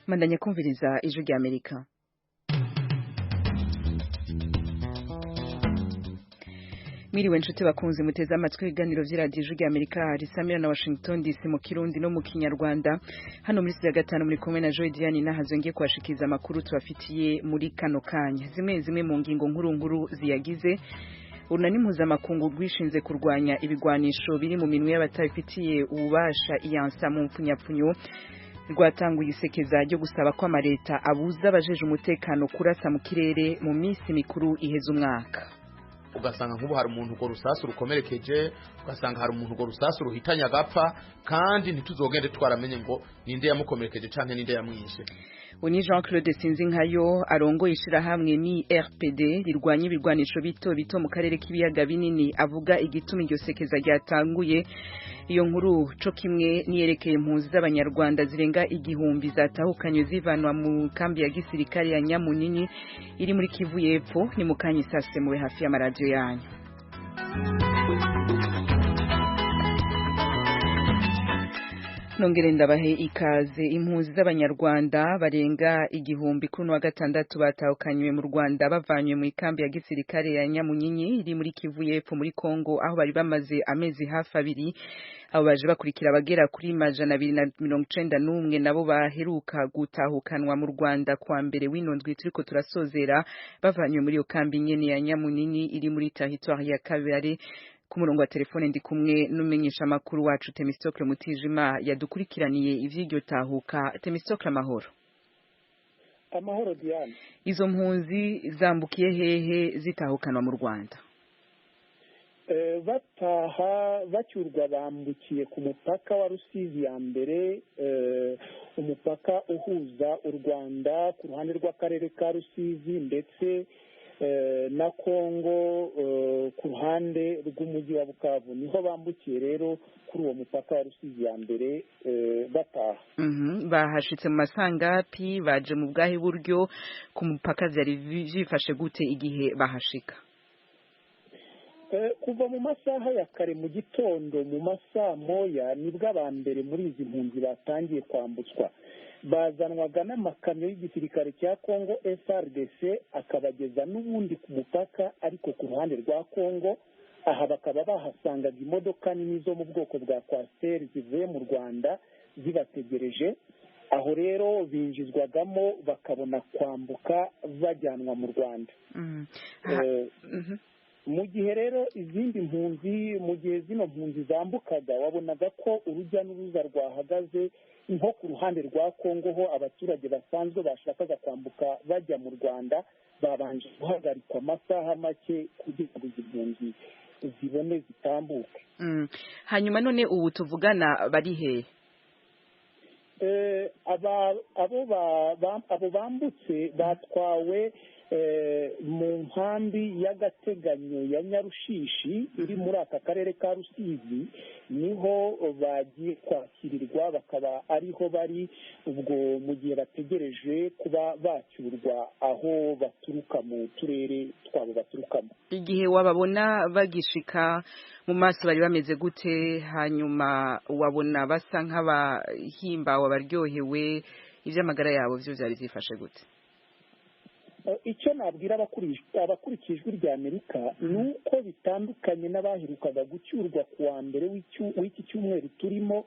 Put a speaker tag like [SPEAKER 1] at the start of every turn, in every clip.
[SPEAKER 1] Mandanya kumviriza Ijwi rya Amerika. Mwiriwe nshuti bakunzi muteze amatwi ibiganiro vy'iradiyo Ijwi rya Amerika risamira na Washington DC mu Kirundi no mu Kinyarwanda. Hano muri studio ya gatanu muri kumwe na Joy Diane nahazo ngiye kubashikiriza amakuru tubafitiye muri kano kanya. Zimwe zimwe mu ngingo nkuru nkuru ziyagize: urunani mpuzamakungu rwishinze kurwanya ibigwanisho biri mu minwe y'abatabifitiye ububasha iyansa mu mpfunyapfunyo rwatanguye isekeza ryo gusaba ko amareta abuza abajeje umutekano kurasa mu kirere mu minsi mikuru iheza umwaka.
[SPEAKER 2] Ugasanga nk'ubu hari umuntu urwo rusasu rukomerekeje, ugasanga hari umuntu urwo rusasu ruhitanye agapfa, kandi ntituzogende twaramenye ngo ninde yamukomerekeje canke ninde yamwishe.
[SPEAKER 1] Ni Jean Claude Sinzinkayo arongoye ishirahamwe ni RPD rirwanya ibirwanisho bito bito mu karere k'ibiyaga binini, avuga igituma iryo sekeza ryatanguye. Iyo nkuru co kimwe niyerekeye impunzi z'Abanyarwanda zirenga 1000 zatahukanywe zivanwa mu kambi ya gisirikare ya Nyamunini iri muri Kivu y'Epfo. Ni mukanya isase muwe hafi y'amaradiyo yanyu. Nongere ndabahe ikaze. Impunzi z'Abanyarwanda barenga 1000 kuri wa gatandatu batahukanywe mu Rwanda bavanywe mu ikambi ya gisirikare ya Nyamunini iri muri Kivu y'Epfo muri Kongo, aho bari bamaze amezi hafi abiri. Abo baje bakurikira abagera kuri 291 nabo baheruka gutahukanwa mu Rwanda kwa mbere w'ino ndwi turiko turasozera, bavanywe muri iyo kambi nyene ya Nyamunini iri muri territoire ya Kabare. Ku murongo wa telefone ndi kumwe n'umenyesha makuru wacu Temistocle Mutijima yadukurikiraniye ivy'iryo tahuka. Temistocle, amahoro.
[SPEAKER 3] Amahoro Diane.
[SPEAKER 1] Izo mpunzi zambukiye hehe zitahukanwa mu Rwanda?
[SPEAKER 3] Bataha bacyurwa bambukiye ku mupaka wa Rusizi ya mbere, umupaka uhuza u Rwanda ku ruhande rw'akarere ka Rusizi ndetse na Kongo ku ruhande rw'umujyi wa Bukavu. Niho bambukiye rero kuri uwo mupaka wa Rusizi ya mbere bataha.
[SPEAKER 1] Bahashitse mu masangapi? Baje mu bwahe buryo? Ku mupaka vyari vyifashe gute igihe bahashika?
[SPEAKER 3] Kuva mu masaha ya kare mu gitondo, mu masaha moya, nibwo aba mbere muri izi mpunzi batangiye kwambutswa. Bazanwaga n'amakamyo y'igisirikare cya Kongo FARDC, akabageza n'ubundi ku mupaka ariko ku ruhande rwa Kongo. Aha bakaba bahasangaga imodoka nini zo mu bwoko bwa kwasiteri zivuye mu Rwanda zibategereje. Aho rero binjizwagamo bakabona kwambuka bajyanwa mu Rwanda. Mu gihe rero izindi mpunzi, mu gihe zino mpunzi zambukaga, wabonaga ko urujya n'uruza rwahagaze. Nko ku ruhande rwa Kongo ho abaturage basanzwe bashakaga kwambuka bajya mu Rwanda babanje guhagarikwa amasaha make kugira ngo izi mpunzi zibone zitambuke.
[SPEAKER 1] Hanyuma none ubu tuvugana bari hehe?
[SPEAKER 3] Abo bambutse batwawe mu nkambi y'agateganyo ya Nyarushishi iri muri aka karere ka Rusizi, niho bagiye kwakirirwa, bakaba ariho bari ubwo mu gihe bategereje kuba bacyurwa aho baturuka mu turere twabo baturukamo.
[SPEAKER 1] Igihe wababona bagishika mu maso bari bameze gute? Hanyuma wabona basa nk'abahimbawe, abaryohewe? Ivy'amagara yabo vyo vyari vyifashe gute?
[SPEAKER 3] Icyo nabwira abakurikiye Ijwi rya Amerika ni uko bitandukanye n'abaherukaga gucyurwa ku wa mbere w'iki cyumweru turimo.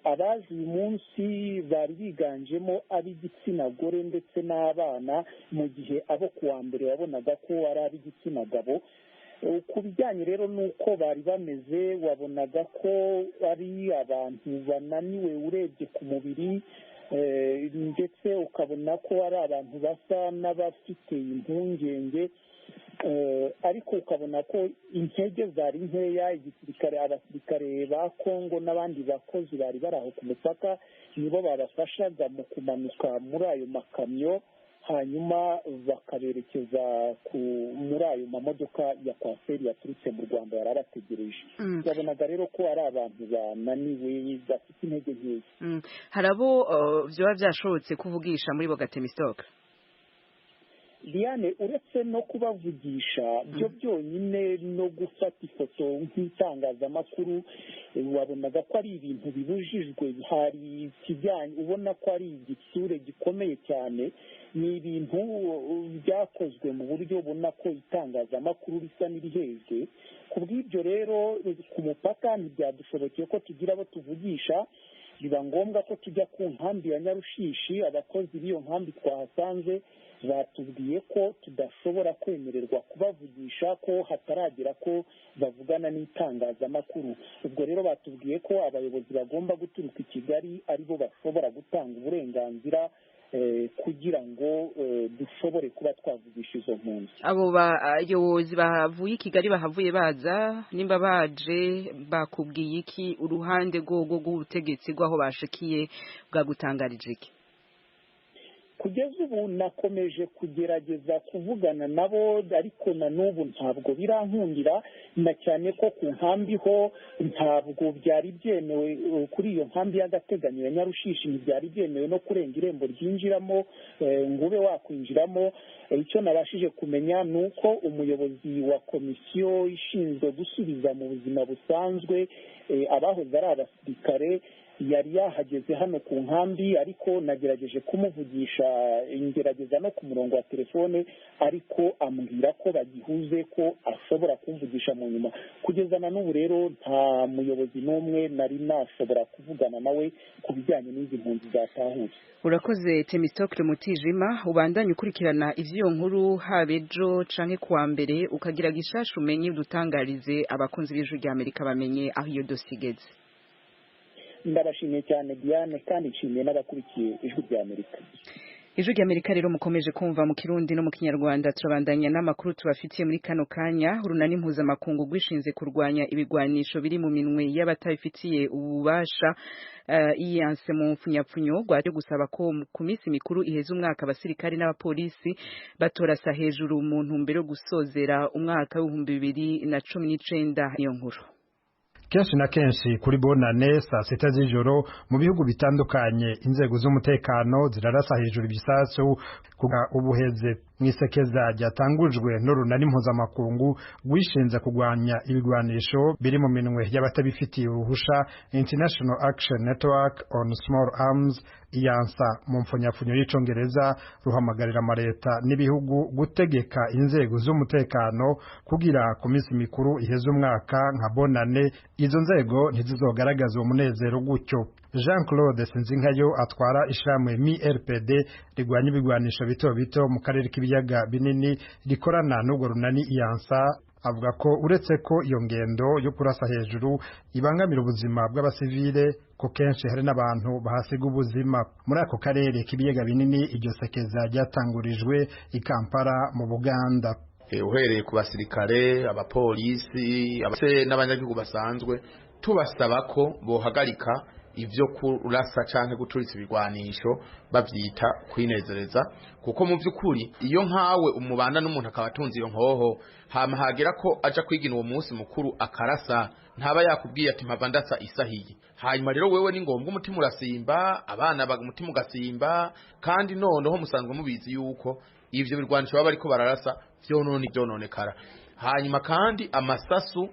[SPEAKER 3] Abaje uyu munsi bari biganjemo ab'igitsina gore ndetse n'abana, mu gihe abo ku wa mbere wabonaga ko ari ab'igitsina gabo. Ku bijyanye rero n'uko bari bameze, wabonaga ko ari abantu bananiwe urebye ku mubiri, ndetse ukabona ko ari abantu basa n'abafite impungenge, ariko ukabona ko intege zari nkeya. Igisirikare, abasirikare ba Kongo n'abandi bakozi bari bari aho ku mupaka nibo babafashaga mu kumanuka muri ayo makamyo, hanyuma bakaberekeza muri ayo mamodoka ya kwasiteri yaturutse mu Rwanda yari abategereje. Babonaga rero ko ari abantu bananiwe bafite intege nkeya.
[SPEAKER 1] Hari abo vyoba vyashobotse kuvugisha muri bo Gatemistokle?
[SPEAKER 3] Diane, uretse no kubavugisha byo byonyine no gufata ifoto nk'itangazamakuru, wabonaga ko ari ibintu bibujijwe. Hari ikijyanye ubona ko ari igitsure gikomeye cyane, ni ibintu byakozwe mu buryo ubona ko itangazamakuru risa n'irihejwe. Ku bw'ibyo rero, ku mupaka ntibyadushobokeye ko tugira abo tuvugisha, biba ngombwa ko tujya ku nkambi ya Nyarushishi. Abakozi b'iyo nkambi twahasanze batubwiye ko tudashobora kwemererwa kubavugisha, ko hataragera ko bavugana n'itangazamakuru. Ubwo rero batubwiye ko abayobozi bagomba guturuka i Kigali aribo bashobora gutanga uburenganzira kugira ngo dushobore kuba twavugisha izo mpunzi.
[SPEAKER 1] Abo bayobozi bavuye i Kigali bahavuye baza, nimba baje bakubwiye iki? Uruhande rwo rw'ubutegetsi rw'aho bashikiye bwagutangarije iki?
[SPEAKER 3] Kugeza ubu nakomeje kugerageza kuvugana nabo, ariko na n'ubu ntabwo birankundira, na cyane ko ku nkambi ho ntabwo byari byemewe. Kuri iyo nkambi y'agateganyo ya Nyarushishi ntibyari byemewe no kurenga irembo ryinjiramo ngo ube wakwinjiramo. Icyo nabashije kumenya ni uko umuyobozi wa komisiyo ishinzwe gusubiza mu buzima busanzwe abahoze ari abasirikare yari yahageze hano ku nkambi, ariko nagerageje kumuvugisha, ngerageza no ku murongo wa telefone, ariko ambwira ko bagihuze, ko ashobora kumvugisha mu nyuma. Kugeza na n'ubu rero nta muyobozi n'umwe nari nashobora kuvugana nawe ku bijyanye n'izi mpunzi zatahutse.
[SPEAKER 1] Urakoze, Temistocle Mutijima. Ubandanye ukurikirana ivy'iyo nkuru, haba ejo canke kuwa mbere, ukagira gishasha umenye udutangarize, abakunzi b'Ijwi rya Amerika bamenye aho iyo dosiye igeze.
[SPEAKER 3] Ndabashimiye cyane, Diane, kandi nshimiye n'abakurikiye Ijwi rya Amerika.
[SPEAKER 1] Ijwi rya Amerika rero mukomeje kumva mu Kirundi no mu Kinyarwanda. Turabandanya n'amakuru tubafitiye muri kano kanya. Urunani mpuzamakungu rwishinze kurwanya ibigwanisho biri mu minwe y'abatabifitiye ububasha, IANSE mu mfunyapfunyo, rwaje gusaba ko ku minsi mikuru iheza umwaka abasirikari n'abapolisi batorasa hejuru mu ntumbero yo gusozera umwaka w'2019. Iyo nkuru.
[SPEAKER 4] Kenshi na kenshi kuri Bonane saa 6 z'ijoro, mu bihugu bitandukanye inzego z'umutekano zirarasa hejuru ibisasu kuga ubuheze. Mwisekeza ryatangujwe n'urunani mpuzamakungu rwishinze kurwanya ibigwanisho biri mu minwe y'abatabifitiye uruhusha, International Action Network on Small Arms, IANSA mu mfunyapfunyo y'icongereza, ruhamagarira amaleta n'ibihugu gutegeka inzego z'umutekano kugira ku minsi mikuru iheze umwaka nka Bonane izo nzego ntizizogaragaza uwo munezero gutyo. Jean Claude Sinzinkayo atwara ishirahamwe MIRPD rigwanya ibigwanisho bito bito mu karere k'ibiyaga binini, rikorana n'urwo runani IANSA, avuga ko uretse ko iyo ngendo yo kurasa hejuru ibangamira ubuzima bw'abasivile, ko kenshi hari n'abantu bahasiga ubuzima. Muri ako karere k'ibiyaga binini, iryo sekeza ryatangurijwe i Kampala mu Buganda.
[SPEAKER 2] Uhereye ku basirikare, abapolisi n'abanyagihugu basanzwe, tubasaba ko bohagarika ivyo kurasa canke guturitsa ibigwanisho bavyita kwinezereza, kuko mu vy'ukuri iyo nkawe umubana n'umuntu akaba atunze iyo nkoho, hama hagera ko aja kwigina uwo munsi mukuru akarasa, ntaba yakubwiye ati mpava ndasa isahiye. Hanyuma rero wewe ni ngombwa umutima urasimba, abana baga umutima ugasimba, kandi noneho musanzwe mubizi yuko ivyo birwanisho baba bariko bararasa vyonone vyononekara. Hanyuma kandi amasasu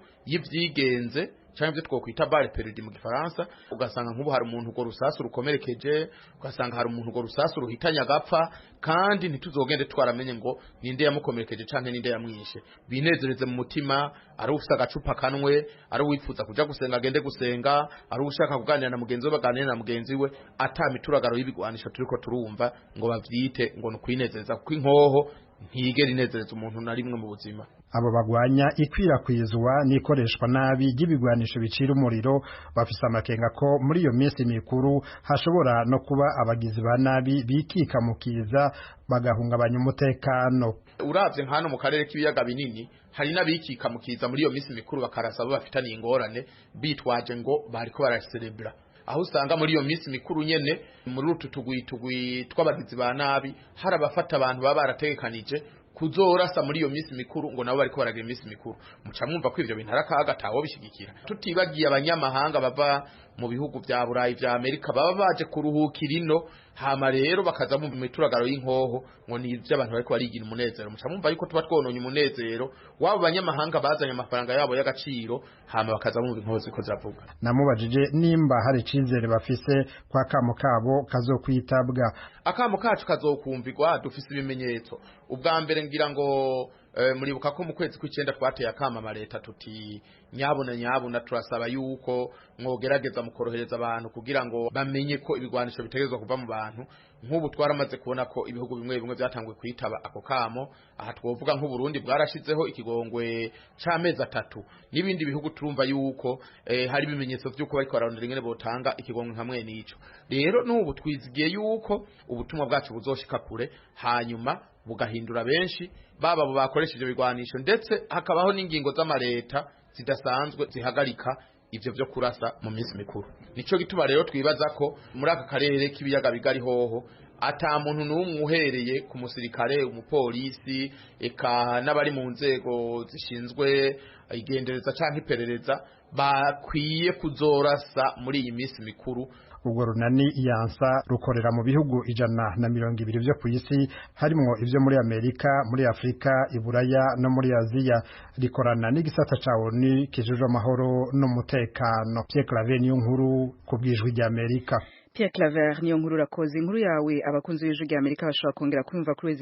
[SPEAKER 2] y'ivyigenze canke ivyo twokwita balle perdue mu gifaransa, ugasanga nk'ubu hari umuntu urwo rusasu rukomerekeje, ugasanga hari umuntu urwo rusasu ruhitanye agapfa, kandi ntituzogende twaramenye ngo ninde yamukomerekeje canke ninde yamwishe. Binezereze mu mutima, ari ufise agacupa kanwe, ari uwifuza kuja gusenga agende gusenga, ari ushaka kuganira na mugenzi we baganire na mugenzi we, ata mituragaro y'ibigwanisho turiko turumva ngo bavyite ngo ni ukwinezereza, kuko inkoho ntiyigera inezereza umuntu na rimwe mu buzima.
[SPEAKER 4] Abo bagwanya ikwirakwizwa n'ikoreshwa nabi ry'ibigwanisho bicira umuriro bafise amakenga ko muri iyo minsi mikuru hashobora no kuba abagizi ba nabi bikika mu kiza bagahungabanya umutekano.
[SPEAKER 2] Uravye nk'hano mu karere k'ibiyaga binini, hari n'abikika mu kiza muri iyo minsi mikuru bakarasa abo bafitaniye ingorane, bitwaje ngo bariko baraserebra, aho usanga muri iyo minsi mikuru nyene muri utu tugwi tugwi tw'abagizi ba nabi hari abafata abantu baba barategekanije kuzorasa muri iyo minsi mikuru ngo nabo bariko baragira iminsi mikuru. Muca mwumva ko ivyo bintu ari akaga, atawo bishigikira, tutibagiye abanyamahanga bava mu bihugu vya Burayi vya Amerika baba baje kuruhukira ino, hama rero bakaza mu mituragaro y'inkoho ngo ni ivy'abantu bariko barigira umunezero. Muca mumva yuko tuba twononye umunezero wabo banyamahanga bazanye amafaranga yabo y'agaciro, hama bakaza mu inkoho ziko ziravuga.
[SPEAKER 4] Namubajije nimba hari icizere bafise kwa kamo kabo kazokwitabwa.
[SPEAKER 2] Akamo kacu kazokumvirwa, dufise ibimenyetso. Ubwa mbere ngira ngo muribuka ko mu kwezi kw'icenda twateye akama leta tuti nyabuna nyabuna turasaba yuko mwogerageza mukorohereza abantu kugira ngo bamenye ko ibigwanisho bitegerezwa kuva mu bantu. Nk'ubu twaramaze kubona ko ibihugu bimwe bimwe byatanguye kwitaba ako kamo. Aha twovuga nk'u Burundi bwarashizeho ikigongwe c'amezi 3, n'ibindi bihugu turumva yuko hari ibimenyetso vy'uko bariko bararondera ingene botanga ikigongwe nka mwene ico. Rero n'ubu twizigiye yuko ubutumwa bwacu buzoshika kure, hanyuma bugahindura benshi baba abo bakoresheje ibigwanisho, ndetse hakabaho n'ingingo z'amareta zidasanzwe zihagarika ivyo vyo kurasa mu minsi mikuru. Nico gituma rero twibaza ko muri aka karere k'ibiyaga bigari hoho ata muntu n'umwe uhereye ku musirikare, umupolisi, eka n'abari mu nzego zishinzwe igendereza canke iperereza bakwiye kuzorasa muri iyi minsi mikuru.
[SPEAKER 4] Urwo runani Iansa rukorera mu bihugu 120 vyo kw'isi, harimwo ivyo muri Amerika, muri Afrika, Iburaya no muri Aziya. Rikorana n'igisata ca ONU kijejwe amahoro n'umutekano. Pierre Claver niyo nkuru ku bw'Ijwi ry'Amerika.
[SPEAKER 1] Pierre Claver niyo nkuru, urakoze. Inkuru yawe abakunzi b'Ijwi ry'Amerika bashobora kongera kumva kuri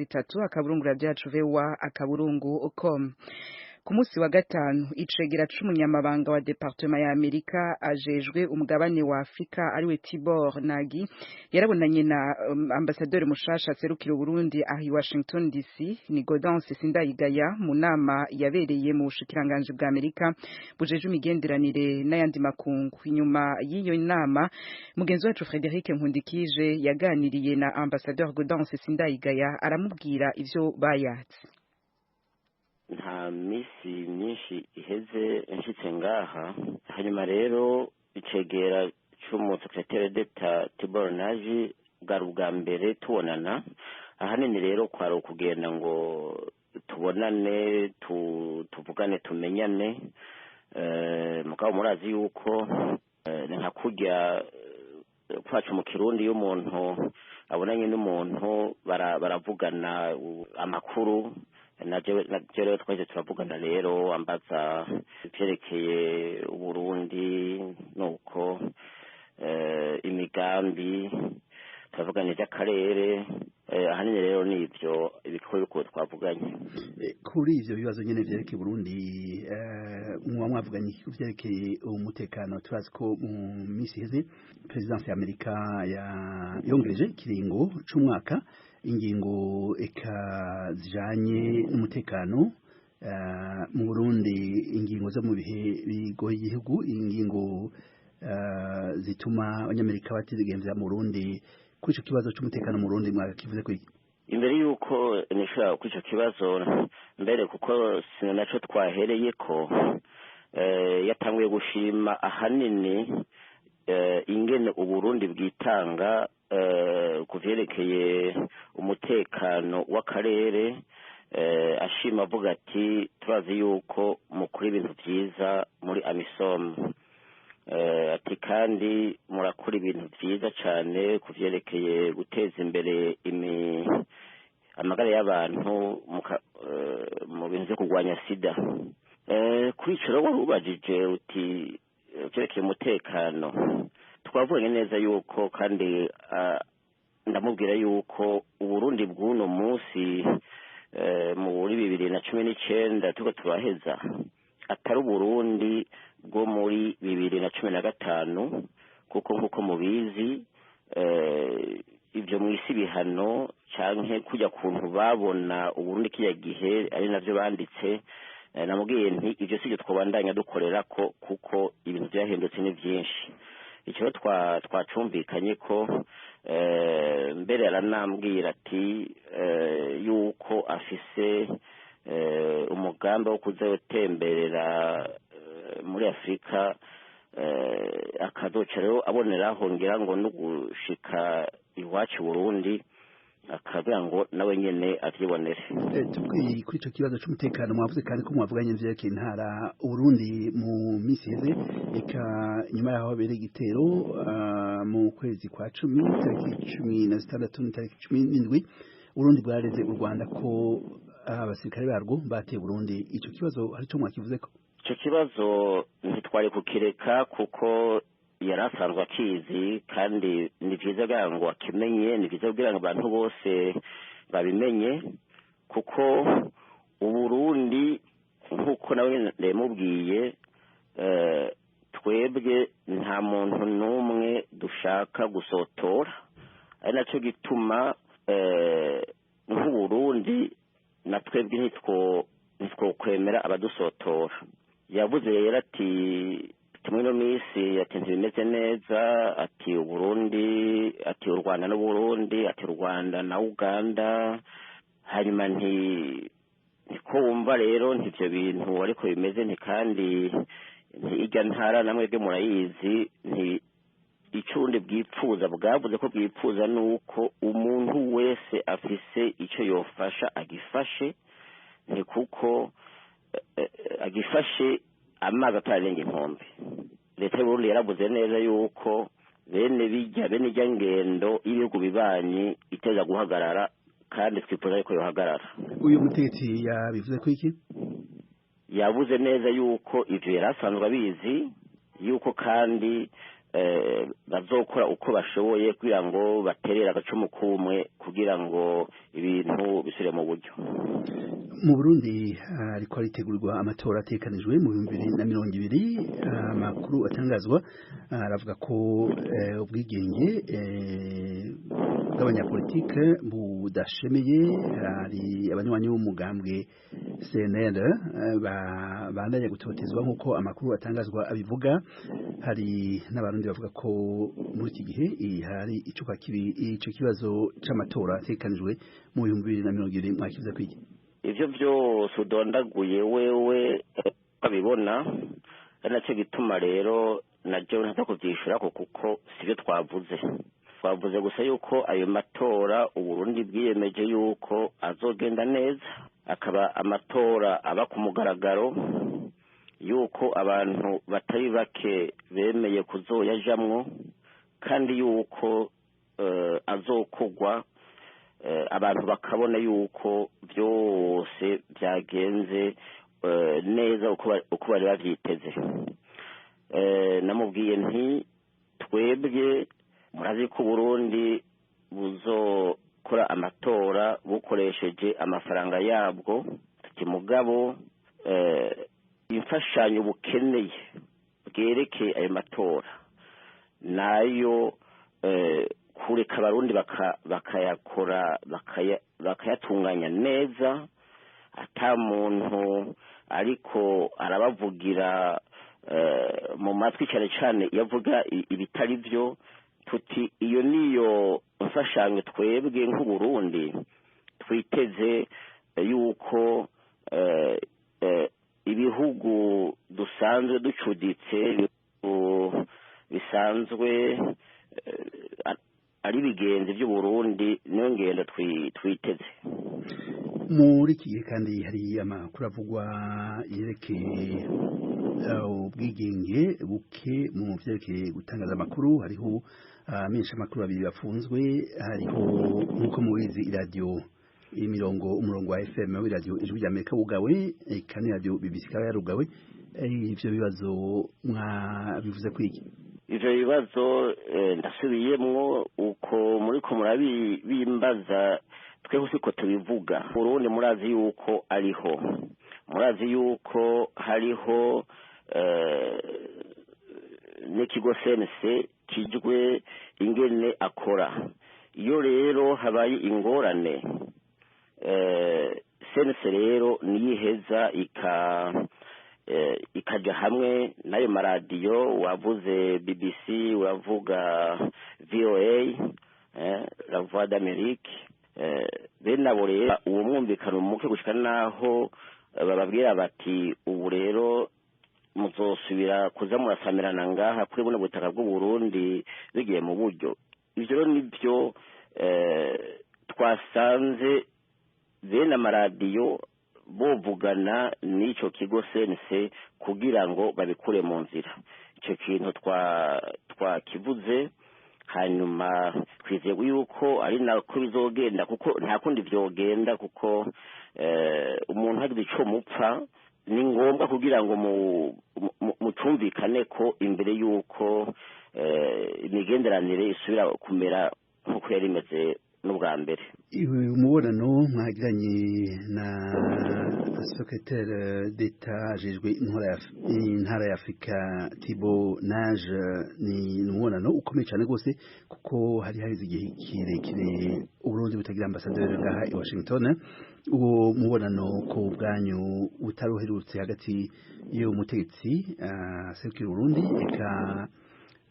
[SPEAKER 1] /www.radiocom. Ku munsi wa gatanu, icegera c'umunyamabanga wa Département ya Amerika ajejwe umugabane wa Afrika, ariwe Tibor Nagy, yarabonanye na ambasaderi mushasha aserukira Burundi aho i Washington DC, ni Gaudence Sindayigaya, mu nama yabereye mu bushikiranganji bwa Amerika bujejwe imigenderanire n'ayandi makungu. Inyuma y'iyo nama, mugenzi wacu Frédéric Nkundikije yaganiriye na ambasaderi Gaudence Sindayigaya, aramubwira ivyo bayatse.
[SPEAKER 5] Nta minsi myinshi iheze nshitse ngaha. Hanyuma rero icegera c'umusecrétaire d'État Tibor Nagy bwari ubwa mbere tubonana. Ahanini rero kwari ukugenda ngo tubonane, tuvugane, tumenyane. Mugabo murazi yuko ni nka kurya kwacu mu Kirundi, iyo umuntu abonanye n'umuntu baravugana amakuru. Na jewe rero twahise turavugana, rero ambaza ivyerekeye Uburundi, nuko imigambi, turavugana ivy'akarere. Ahanini rero ni ivyo ibikorwa twavuganye.
[SPEAKER 6] Kuri ivyo bibazo nyene vyerekeye Burundi, muba mwavuganye ku vyerekeye umutekano? Turazi ko mu minsi iheze présidence ya Amerika yongereje ikiringo c'umwaka ingingo eka zijanye n'umutekano mu Burundi, ingingo zo mu bihe bigoye igihugu, ingingo zituma Abanyamerika batizigemvya mu Burundi. Kuri ico kibazo c'umutekano mu Burundi mwakivuze ko?
[SPEAKER 5] Imbere yuko nishura kuri ico kibazo mbere, kuko sinaco twahereye ko, yatanguye gushima ahanini ingene Uburundi bwitanga ku vyerekeye umutekano w'akarere. Ashima avuga ati: "Turazi yuko mukora ibintu vyiza muri AMISOM." Ati: "Kandi murakora ibintu vyiza cane ku vyerekeye guteza imbere amagara y'abantu mu bintu vyo kurwanya sida." Kuri ico rero wari ubajije uti vyerekeye umutekano, twavuganye neza yuko kandi ndamubwira yuko Uburundi bw'uno munsi muri 2019 turiko turaheza atari Uburundi bwo muri 2015, kuko nk'uko mubizi ivyo mw'isi bihano canke kujya kuntu babona Uburundi kiriya gihe ari navyo banditse. Namubwiye nti ivyo sivyo twobandanya dukorera ko, kuko ibintu vyahindutse ni vyinshi. Icyo twacumvikanye ko mbere aranambwira ati yuko afise umugambi wo kuzotemberera muri Afurika, akazoca rero aboneraho ngira ngo no gushika iwacu Burundi. Akavuga ngo nawe nyene avyibonere.
[SPEAKER 6] Tubwiye kuri ico kibazo c'umutekano, mwavuze kandi ko mwavuganye vyerekeye intara Uburundi mu minsi iheze, eka nyuma yaho habereye igitero mu kwezi kwa 10 tariki 16 n'itariki 17, Uburundi bwareze u Rwanda ko abasirikare barwo bateye Burundi. Ico kibazo hari ico mwakivuzeko?
[SPEAKER 5] Ico kibazo ntitwari kukireka kuko yari asanzwe akizi, kandi ni vyiza kugira ngo akimenye, ni vyiza kugira ngo abantu bose babimenye, kuko Uburundi nk'uko nawe ndamubwiye, twebwe nta muntu n'umwe dushaka gusotora, ari nacyo gituma nk'Uburundi na twebwe ntitwokwemera abadusotora. Yavuze rero ati tumwe no misi ati ntibimeze neza, ati Uburundi, ati u Rwanda n'Uburundi, ati u Rwanda na Uganda. Hanyuma niko wumva rero ntivyo bintu ariko bimeze, nti kandi ijya ntara namwebwe murayizi, nti icundi bwipfuza bwavuze ko bwipfuza nuko umuntu wese afise icyo yofasha agifashe, ni kuko agifashe amazi atararenga inkombe. Leta y'Uburundi yaravuze neza yuko bene bijya bene ijya ngendo y'ibihugu bibanyi iteza guhagarara, kandi twifuza yuko yohagarara.
[SPEAKER 6] Uyu mutegetsi yabivuze ko iki?
[SPEAKER 5] Yavuze neza yuko ivyo yari asanzwe abizi, yuko kandi bazokora uko bashoboye kugira ngo baterere agacumu kumwe kugira ngo ibintu bisubire mu buryo.
[SPEAKER 6] Mu Burundi hariko haritegurirwa amatora ategekanijwe mu 2020. Amakuru atangazwa aravuga ko ubwigenge bw'abanyapolitike budashemeye. Hari abanywanyi b'umugambwe CNL bandanya gutotezwa nk'uko amakuru atangazwa abivuga. Hari n'abarundi bavuga ko muri iki gihe hari icuka kibi ico kibazo c'amatora ategekanijwe mu 2020. Mwakivuze kwiki?
[SPEAKER 5] Ivyo vyose udondaguye wewe ukabibona, ari nacyo gituma rero naryo ntaza kuvyishurako kuko sivyo twavuze. Twavuze gusa yuko ayo matora Uburundi bwiyemeje yuko azogenda neza, akaba amatora aba ku mugaragaro, yuko abantu batari bake bemeye kuzoyajamwo, kandi yuko azokogwa abantu bakabona yuko byose byagenze neza uko bari bavyiteze. Namubwiye nti twebwe murazi ko Burundi buzokora amatora bukoresheje amafaranga yabwo, tuti mugabo imfashanyo bukeneye bwerekeye ayo matora nayo kureka abarundi bakayakora bakayatunganya neza, ata muntu ariko arabavugira mu matwi cyane cyane yavuga ibitari byo. Tuti iyo niyo mfashanyo twebwe nk'Uburundi twiteze yuko ibihugu dusanzwe ducuditse bisanzwe ari bigenzi by'Uburundi, niyo ngendo twiteze.
[SPEAKER 6] Muri iki gihe kandi hari amakuru avugwa yerekeye ubwigenge buke mu vyerekeye gutangaza amakuru. Hariho amenshi amakuru babiri bafunzwe, hariho nk'uko mubizi iradiyo imirongo umurongo wa FM w'iradiyo Ijwi ry'Amerika wugawe, eka n'iradiyo BBC ikaba yarugawe. Ivyo bibazo mwabivuze kwiki?
[SPEAKER 5] Ivyo bibazo ndasubiyemwo uko muriko murabimbaza, twebwe siko tubivuga. Burundi murazi yuko ariho, murazi yuko hariho n'ikigo CNC kijwe ingene akora. Iyo rero habaye ingorane CNC rero niyiheza ikaja hamwe n'ayo maradiyo wavuze BBC, wavuga VOA, La Voix d'Amérique, bene abo rero uwo mwumvikano muke gushika naho bababwira bati ubu rero muzosubira kuza murasamirana ngaha kuri buno butaka bw'Uburundi bigiye mu buryo. Ivyo rero nivyo Twasanze bene amaradiyo bovugana n'icyo kigo CNC kugira ngo babikure mu nzira. Icyo kintu twakivuze, hanyuma twizeye yuko ari nako bizogenda, kuko nta kundi vyogenda, kuko umuntu hagize ico mupfa ni ngombwa kugira ngo mucumvikane ko imbere y'uko imigenderanire isubira kumera nk'uko yari imeze n'ubwa mbere.
[SPEAKER 6] Umubonano mwagiranye na secrétaire d'État ajejwe intara ya Afrika Thibaut Nage ni umubonano ukomeye cyane rwose, kuko hari haheze igihe kirekire Uburundi butagira ambasaderi ngaha i Washington. Uwo mubonano ku bwanyu utaruherutse hagati y'umutegetsi aserukira Uburundi eka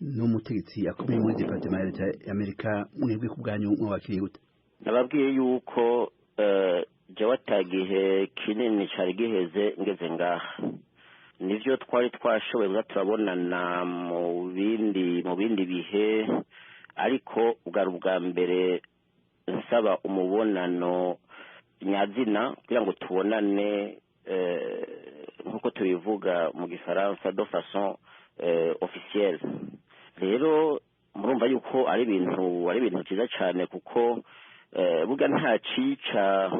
[SPEAKER 6] n'umutegetsi akomeye muri departement ya leta y'Amerika, mwebwe ku bwanyu mwabakiriye gute?
[SPEAKER 5] Nababwiye yuko jewe atagihe kinini cari giheze ngeze ngaha, nivyo twari twashoboye kuza turabonana mu bindi bihe, ariko bwari ubwa mbere nsaba umubonano nyazina kugira ngo tubonane nk'uko tubivuga mu gifaransa de façon officielle. Rero murumva yuko ari ibintu byiza cyane, kuko burya nta cica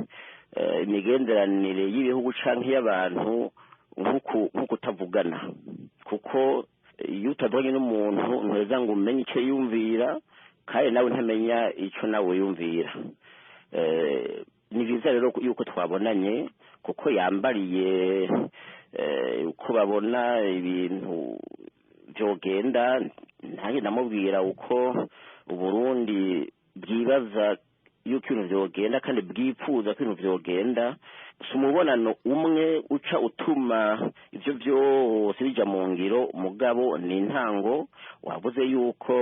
[SPEAKER 5] imigenderanire y'ibihugu canke y'abantu nko kutavugana, kuko iyo utavuganye n'umuntu ntuheza ngo umenye icyo yumvira, kandi nawe ntamenya icyo nawe yumvira. Ni byiza rero yuko twabonanye, kuko yambariye uko babona ibintu byogenda, ntange ndamubwira uko Uburundi bwibaza yuko ibintu vyogenda kandi bwipfuza ko ibintu vyogenda. Si umubonano umwe uca utuma ivyo vyose bija mu ngiro, mugabo ni intango. Wavuze yuko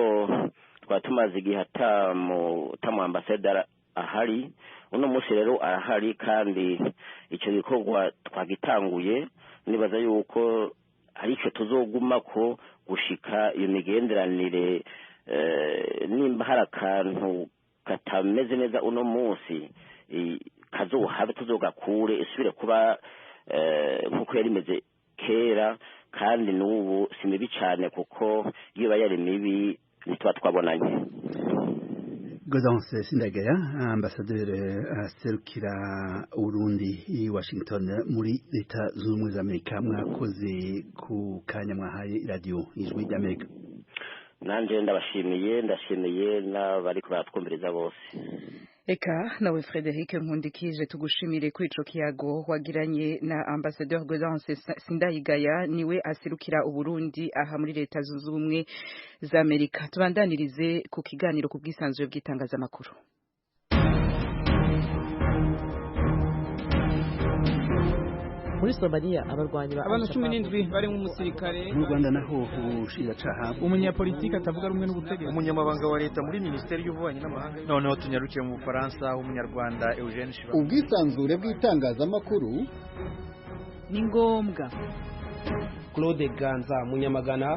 [SPEAKER 5] twari tumaze igihe ata mu ambassadeur ahari, uno munsi rero arahari, kandi ico gikorwa twagitanguye. Nibaza yuko ari ico tuzoguma ko gushika iyo migenderanire, nimba hari akantu katameze neza uno munsi kazohave tuzogakure, isubire kuba nkuko yari imeze kera. Kandi n'ubu si mibi cyane, kuko iyo iba yari mibi ntituba twabonanye.
[SPEAKER 6] Gaudence Sindayigaya, ambasaderi aserukira Uburundi i Washington muri Leta Zunze Ubumwe za Amerika, mwakoze ku kanya mwahaye radio Ijwi ry'Amerika.
[SPEAKER 5] Nanje ndabashimiye, ndashimiye n'abariko baratwumviriza bose.
[SPEAKER 1] Eka nawe Frederic Nkundikije, tugushimire kuri ico kiyago wagiranye na Ambassadeur Gaudence Sindayigaya, niwe aserukira Uburundi aha muri Leta Zunze Ubumwe za Amerika. Tubandanirize ku kiganiro ku bwisanzure bw'itangazamakuru.
[SPEAKER 7] Muri Somalia abarwanyi ba
[SPEAKER 8] abantu 17 barimo umusirikare.
[SPEAKER 6] Mu Rwanda naho ushinjacaha
[SPEAKER 8] umunyapolitiki atavuga rumwe n'ubutegetsi,
[SPEAKER 9] umunyamabanga wa leta muri minisiteri y'ububanyi n'amahanga.
[SPEAKER 10] Noneho tunyarukiye mu Bufaransa, umunyarwanda Eugene Shiba.
[SPEAKER 11] Ubwisanzure bw'itangazamakuru
[SPEAKER 1] ni ngombwa.
[SPEAKER 12] Claude Ganza Munyamagana,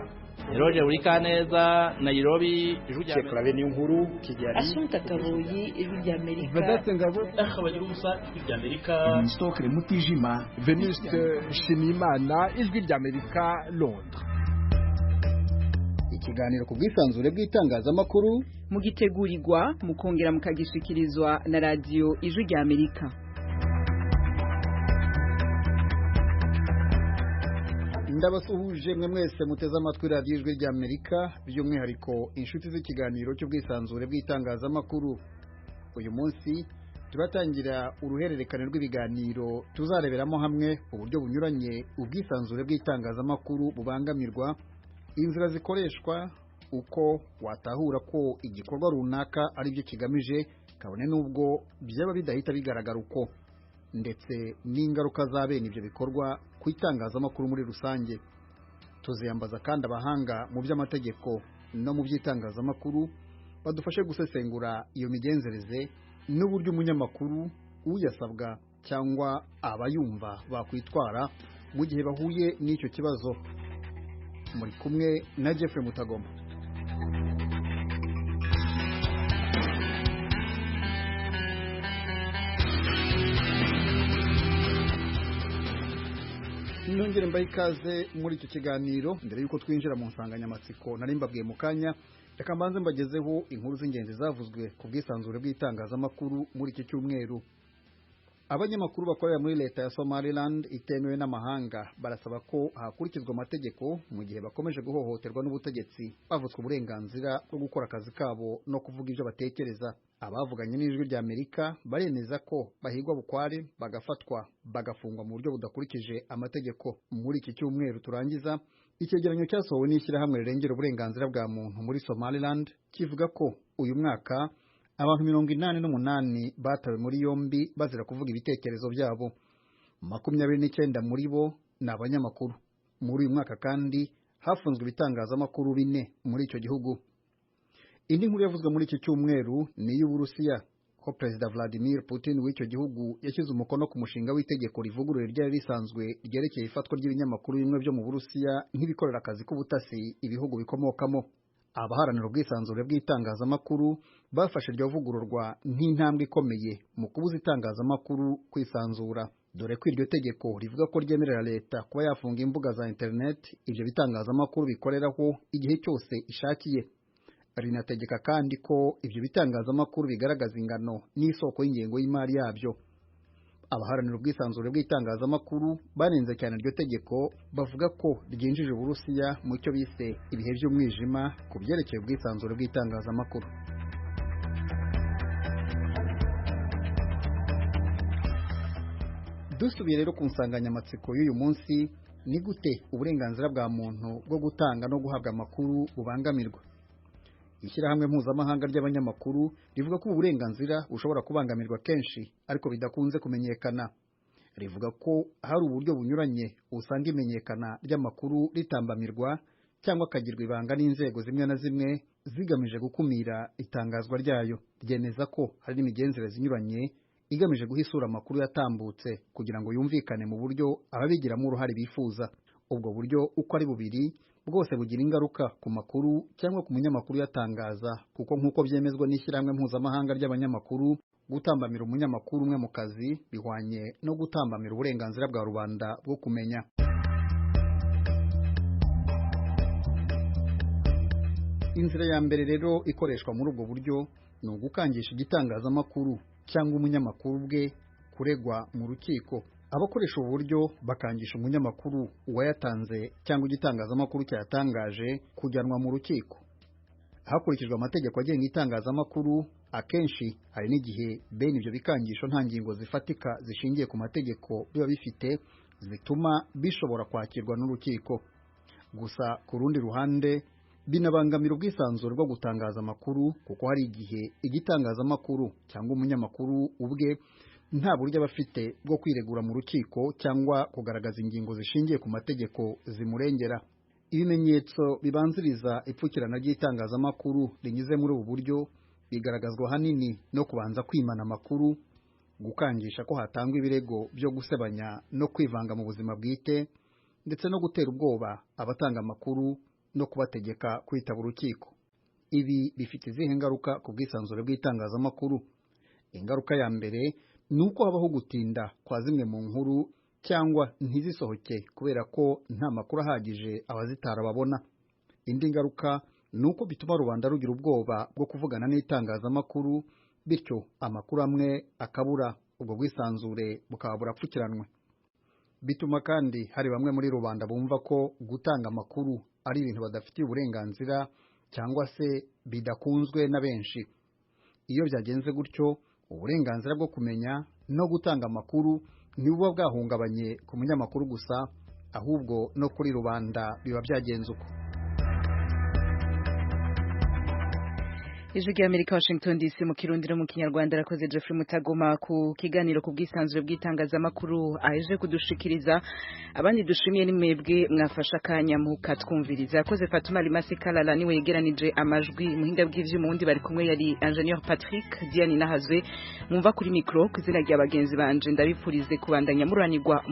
[SPEAKER 12] Roger Urikaneza, Nairobi, Ijwi rya
[SPEAKER 4] Amerika. Niyo nkuru Kigali.
[SPEAKER 13] Assunta Kaboyi, Ijwi rya Amerika.
[SPEAKER 14] Vedaste Ngabo,
[SPEAKER 15] Akabagirusa, Ijwi rya Amerika.
[SPEAKER 16] Stokre Mutijima,
[SPEAKER 17] Venuste Shimimana, Ijwi rya Amerika, Londres.
[SPEAKER 11] Ikiganiro ku bwisanzure bw'itangazamakuru
[SPEAKER 1] mugitegurirwa mukongera mukagishikirizwa na radio Ijwi rya Amerika.
[SPEAKER 11] Ndabasuhuje mwe mwese muteze amatwi radiyo Ijwi rya Amerika, by'umwihariko inshuti z'ikiganiro cy'ubwisanzure bw'itangazamakuru. Uyu munsi turatangira uruhererekane rw'ibiganiro tuzareberamo hamwe uburyo bunyuranye ubwisanzure bw'itangazamakuru bubangamirwa, inzira zikoreshwa, uko watahura ko igikorwa runaka ari byo kigamije kabone n'ubwo byaba bidahita bigaragara uko, ndetse n'ingaruka za bene ibyo bikorwa ku itangazamakuru muri rusange. Tuziyambaza kandi abahanga mu by'amategeko no mu by'itangazamakuru badufashe gusesengura iyo migenzereze n'uburyo umunyamakuru uyasabwa cyangwa abayumva bakwitwara mu gihe bahuye n'icyo kibazo. Muri kumwe na Jeffrey Mutagoma. Nongere mbahe ikaze muri iki kiganiro. Mbere y'uko twinjira mu nsanganyamatsiko nari mbabwiye mu kanya, reka mbanze mbagezeho inkuru z'ingenzi zavuzwe ku bwisanzure bw'itangazamakuru muri iki cyumweru. Abanyamakuru bakorera muri leta ya Somaliland itemewe n'amahanga barasaba ko hakurikizwa amategeko mu gihe bakomeje guhohoterwa n'ubutegetsi, bavutswa uburenganzira bwo gukora akazi kabo no kuvuga ibyo batekereza. Abavuganye n'Ijwi rya Amerika baremeza ko bahigwa bukware, bagafatwa, bagafungwa mu buryo budakurikije amategeko. Muri iki cyumweru turangiza, icyegeranyo cyasohowe n'ishyirahamwe rirengera uburenganzira bwa muntu muri Somaliland kivuga ko uyu mwaka abantu 88 batawe muri yombi bazira kuvuga ibitekerezo byabo. 29 muri bo ni abanyamakuru. Muri uyu mwaka kandi hafunzwe ibitangazamakuru 4 muri icyo gihugu. Indi nkuru yavuzwe muri iki cyumweru ni iy'Uburusiya, ko Perezida Vladimir Putin w'icyo gihugu yashyize umukono ku mushinga w'itegeko rivuguruye ryari risanzwe ryerekeye ifatwa ry'ibinyamakuru bimwe byo mu Burusiya nk'ibikorera akazi k'ubutasi ibihugu bikomokamo. Abaharanira ubwisanzure bw'itangazamakuru bafashe iryo vugururwa nk'intambwe ikomeye mu kubuza itangazamakuru kwisanzura, dore ko iryo tegeko rivuga ko ryemerera leta kuba yafunga imbuga za internet ibyo bitangazamakuru bikoreraho igihe cyose ishakiye. Rinategeka kandi ko ibyo bitangazamakuru bigaragaza ingano n'isoko y'ingengo y'imari yabyo. Abaharanira ubwisanzure bw'itangazamakuru banenze cyane iryo tegeko, bavuga ko ryinjije Uburusiya mu cyo bise ibihe by'umwijima ku byerekeye ubwisanzure bw'itangazamakuru. Dusubiye rero ku nsanganyamatsiko y'uyu munsi, ni gute uburenganzira bwa muntu bwo gutanga no guhabwa amakuru bubangamirwa? Ishyirahamwe mpuzamahanga ry'abanyamakuru rivuga ko uburenganzira bushobora kubangamirwa kenshi ariko bidakunze kumenyekana. Rivuga ko hari uburyo bunyuranye usanga imenyekana ry'amakuru ritambamirwa cyangwa akagirwa ibanga n'inzego zimwe na zimwe zigamije gukumira itangazwa ryayo. Ryemeza ko hari n'imigenzereze inyuranye igamije guha isura amakuru yatambutse kugira ngo yumvikane mu buryo ababigiramo uruhare bifuza. Ubwo buryo uko ari bubiri bwose bugira ingaruka ku makuru cyangwa ku munyamakuru yatangaza, kuko nk'uko byemezwa n'ishyirahamwe mpuzamahanga ry'abanyamakuru, gutambamira umunyamakuru umwe mu kazi bihwanye no gutambamira uburenganzira bwa rubanda bwo kumenya. Inzira ya mbere rero ikoreshwa muri ubwo buryo ni ugukangisha igitangazamakuru cyangwa umunyamakuru ubwe kuregwa mu rukiko. Abakoresha ubu buryo bakangisha umunyamakuru uwayatanze cyangwa igitangazamakuru cyatangaje kujyanwa mu rukiko. Hakurikijwe amategeko agenga itangazamakuru, akenshi hari n'igihe bene ibyo bikangisho nta ngingo zifatika zishingiye ku mategeko biba bifite zituma bishobora kwakirwa n'urukiko. Gusa ku rundi ruhande binabangamira ubwisanzure bwo gutangaza amakuru, kuko hari igihe igitangazamakuru cyangwa umunyamakuru ubwe nta buryo aba afite bwo kwiregura mu rukiko cyangwa kugaragaza ingingo zishingiye ku mategeko zimurengera. Ibimenyetso bibanziriza ipfukirana ry'itangazamakuru rinyuze muri ubu buryo bigaragazwa ahanini no kubanza kwimana amakuru, gukangisha ko hatangwa ibirego byo gusebanya no kwivanga mu buzima bwite, ndetse no gutera ubwoba abatanga amakuru no kubategeka kwitaba urukiko. Ibi bifite izihe ngaruka ku bwisanzure bw'itangazamakuru? Ingaruka ya mbere ni uko habaho gutinda kwa zimwe mu nkuru cyangwa ntizisohoke kubera ko nta makuru ahagije abazitara babona. Indi ngaruka ni uko bituma rubanda rugira ubwoba bwo kuvugana n'itangazamakuru, bityo amakuru amwe akabura, ubwo bwisanzure bukaba burapfukiranwe. Bituma kandi hari bamwe muri rubanda bumva ko gutanga amakuru ari ibintu badafitiye uburenganzira cyangwa se bidakunzwe na benshi. Iyo byagenze gutyo, uburenganzira bwo kumenya no gutanga amakuru ntibuba bwahungabanye ku munyamakuru gusa, ahubwo no kuri rubanda biba byagenze uko.
[SPEAKER 1] Ijwi rya Amerika, Washington DC, mu Kirundi no mu Kinyarwanda. Arakoze Geoffrey Mutagoma ku kiganiro ku bwisanzure bw'itangazamakuru aje kudushikiriza. Abandi dushimiye ni mwebwe mwafasha akanya mukatwumviriza. Yakoze Fatuma Limasi Kalala niwe yegeranije amajwi muhinga bw'ivyuma, wundi bari kumwe yari Ingenieur Patrick Diane Nahazwe. Mwumva kuri micro ku izina rya bagenzi banje, ndabipfurize kubandanya muranirwa.